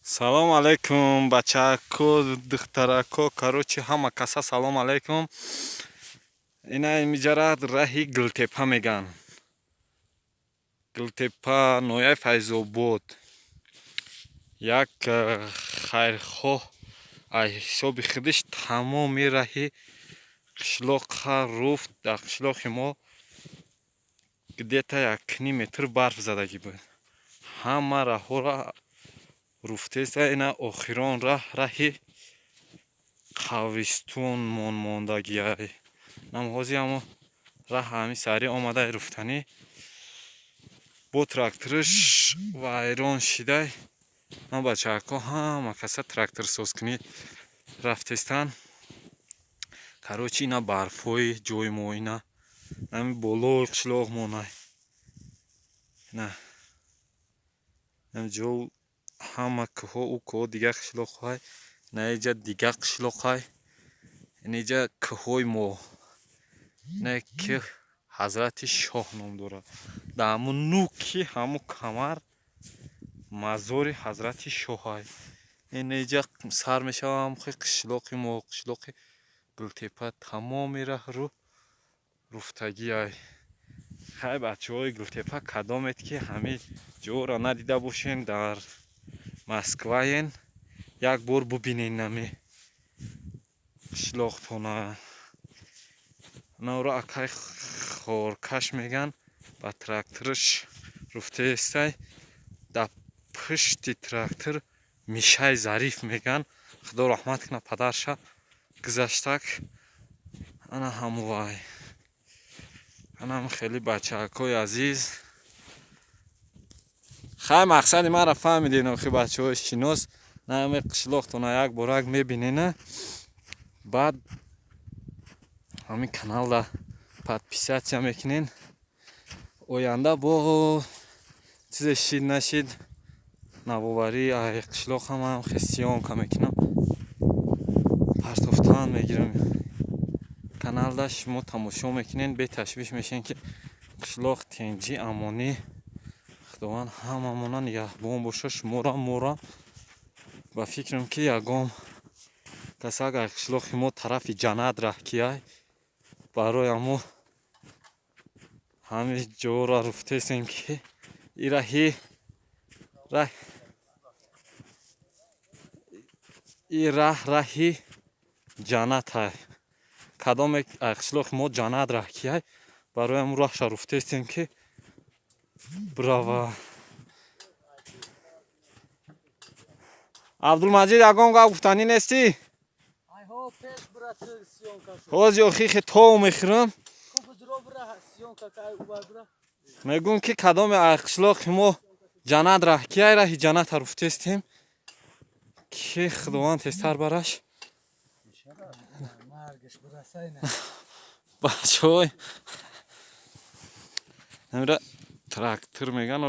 Салом алейкум, бачако, духтарако, короче, ҳама каса салом алейкум. Ина миҷара раҳи Гултепа меган. Гултепа, ноҳияи Файзобод. Як хайрхоҳ аз ҳисоби худаш тамоми раҳи қишлоқа руфт. Дар қишлоқи мо где-то 1,5 метр барф задагӣ буд. Ҳама раҳҳоро руфтеста. Ина охирон раҳ, раҳи қабристонмон мондагиай. Нам ҳозир ҳамо раҳ ҳами сари омадай руфтанӣ, бо трактораш вайрон шидай. Ман бачаҳако ҳама каса тракторсозкунӣ рафтестанд. Короче, ина барфҳои ҷои мо, ина ҳами болои қишлоқ монай. Ина ҷо ҳама кӯҳҳо, ӯ кӯҳҳо дигар қишлоқҳай, ина иҷа дигар қишлоқҳай, ина иҷа кӯҳҳои мо. Ина кӯҳ Ҳазрати Шоҳ ном дорад. Дар ҳамун нуки ҳамун камар мазори Ҳазрати Шоҳай. Ина иҷа сар мешава ҳамхи қишлоқи мо, қишлоқи Гултепа. Тамоми раҳ рӯ руфтагиай. Хай, бачаҳои Гултепа, кадомед ки ҳамин ҷоро надида бошен, дар Москваен, як бор бубинен нами қишлоқтона. Наро акай хоркаш меган, ба трактораш руфтаестай. Дар пушти трактор Мишаи Зариф меган, худо раҳмат кунад падарша, гузаштак. Ана ҳамувай, анам хеле бачаакҳои азиз. Хай, мақсади маро фаҳмиден. Охи, бачаҳои шинос, нами қишлоқтона як борак мебинена, баъд ҳамин каналда подписаться мекунен. Оянда бо чизе шид нашид, навоварӣ ай қишлоқ ҳамам съёмка мекунам, партофтан мегирам каналда. Шумо тамошо мекунен, беташвиш мешен, ки қишлоқ тинҷӣ, амонӣ. Худованд ҳамамона нигаҳбон боша, шуморо, моро. Ба фикрам, ки ягон касак ай қишлоқи мо тарафи ҷаннат раҳ кияй. Барои ҳамо ҳамин ҷоро руфтесем, ки и раҳи и раҳ раҳи ҷаннатай. Кадоме ай қишлоқи мо ҷаннат раҳ кияй, барои ҳамун раҳша руфтесем, ки брава. Абдулмаҷид, ягон гап гуфтанӣ нестӣ? Ҳозир охи хитов мехӯрам. Мегӯм, ки кадоме ай қишлоқи мо ҷаннат раҳ кияй, раҳи ҷанната руфтестем, ки худованд тезтар бараш. Бачаҳои, амира трактор меган.